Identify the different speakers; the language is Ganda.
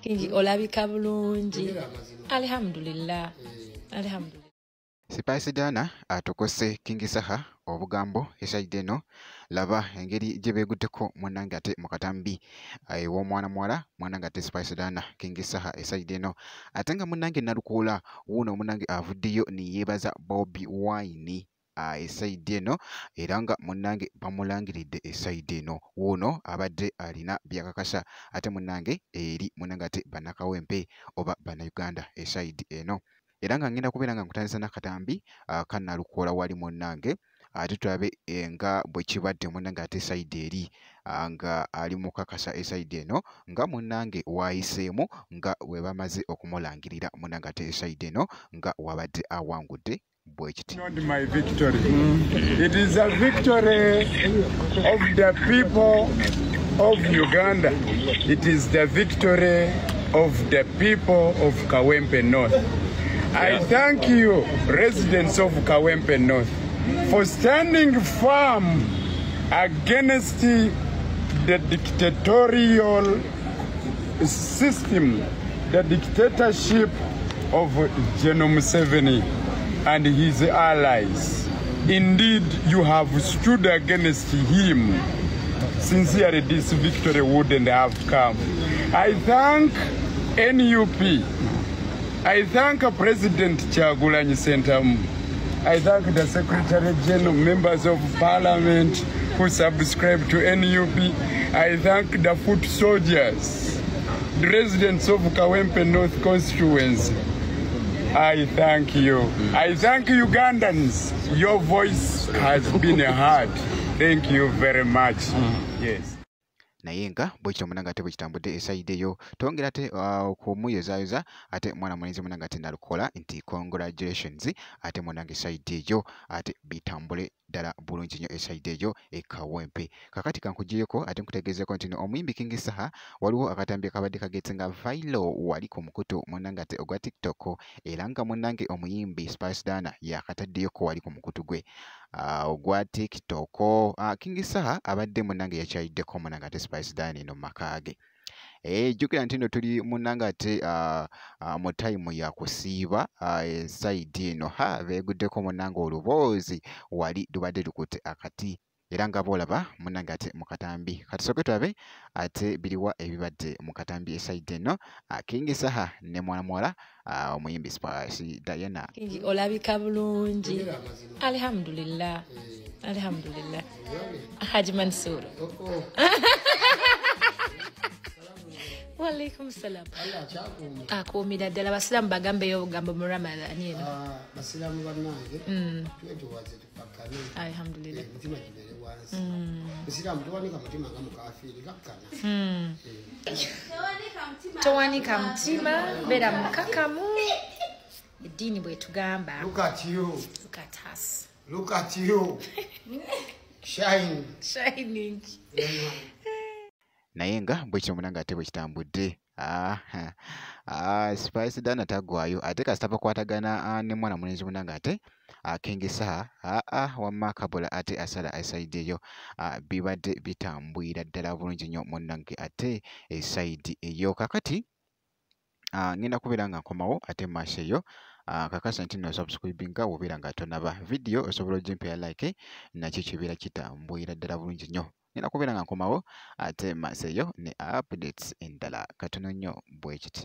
Speaker 1: Kingi olabika bulungi. Alhamdulillah. Alhamdulillah.
Speaker 2: Spice Diana atokose King Saha obugambo esayide eno. Laba engeri gye beeguddeko munnange ate mu katambi ew'omwana muwala munnange ate Spice Diana King Saha esayide eno. Ate nga munnange Nalukoola wuuno munnange avuddeyo ne yeebaza Bobi Wine esayidi eno, era nga munnange bamulangiridde esayidi eno. Wuuno abadde alina byakakasa ate munnange eri munnange ate bannakawempe oba bannayuganda esayidi eno. Era nga ngenda kubeera nga nkutandisa n'akatambi ka Nalukoola wali munnange, ate tulabe nga bwe kibadde munnange ate esayidi eri nga ali mu kakasa esayidi eno nga munnange waayiseemu nga bwe bamaze okumulangirira munnange ate esayidi eno nga wabadde awangudde bwe kiti.
Speaker 3: Not my victory. It is a victory of the people of Uganda. It is the victory of the people of Kawempe North. I thank you, residents of Kawempe North, for standing firm against the dictatorial system, the dictatorship of General Museveni and his allies. Indeed, you have stood against him. Sincerely, this victory wouldn't have come. I thank NUP. I thank President Kyagulanyi Ssentamu. I thank the Secretary General, members of Parliament who subscribe to NUP. I thank the foot soldiers, the residents of Kawempe North constituency. I thank you. I thank Ugandans. Your voice has been heard. Thank you very much. Yes.
Speaker 2: Naye nga bwekityo munnange ate bwe kitambudde esayidi eyo, twongera ate okumuyozaayoza ate mwana mulenzi munnange ate Nalukoola nti congratulations ate munnange esayidi eyo ate bitambule ddala bulungi nnyo esayidi eyo e Kawempe. Kakati kankugyeyoko ate nkutegeezeeko nti no omuyimbi King Saha waliwo akatambi akabadde kageetse nga viral wali ku mukutu munnange ate ogwa TikTok, era nga munnange omuyimbi Spice Diana yakataddeyoko wali ku mukutu gwe ogwa TikTok. King Saha abadde munnange yakyayiddeko munnange ate Spice Diana eno mu maka ge. Jjukira nti nno tuli munnange ate mu tayimu ya kusiiba esayidi eno. Ha, beeguddeko munnange oluboozi wali lubadde lukutte akati, era nga bw'olaba munnange ate mu katambi. Katusooke tulabe ate biriwa ebibadde mu katambi esayidi eno. King Saha ne mwana muwala omuyimbi Spice Diana.
Speaker 1: Kingi olabika bulungi. Alhamdulillah. Alhamdulillah. Haji Mansur. Walaikum salam. Akuumira ddala abasiraamu bagambeyo obugambo mu Ramadan eno.
Speaker 4: Basiraamu bannange, twetoowaze tukakkane.
Speaker 1: Alhamdulillah.
Speaker 4: Emitima gibeere wansi. Musiraamu towanika mutima nga mukafiiri, kakkana.
Speaker 1: Towanika mutima, beera mukakamu. Eddiini bw'etugamba.
Speaker 4: Look at you.
Speaker 1: Look at us.
Speaker 4: Look at you. Shine.
Speaker 1: Shining.
Speaker 2: Naye nga bwekityo munnange ate bwe kitambudde. Spice Diana taggwaayo ate kasita bakwatagana ne mwana mulenzi munnange ate King Saha wamma kabula ate asala esayidi eyo. Bibadde bitambwira ddala bulungi nnyo munnange ate esayidi eyo. Kakati ngenda kubeera nga nkomawo ate mu maaso eyo. Kakasa nti nno subscribinga bw'obeera nga tonaba video osobola ogimpeera like, nakyo kibeera kitambwira ddala bulungi nnyo. Ngenda kubeera nga nkomawo ate mu maaso eyo ne updates endala katono nnyo bwe kiti.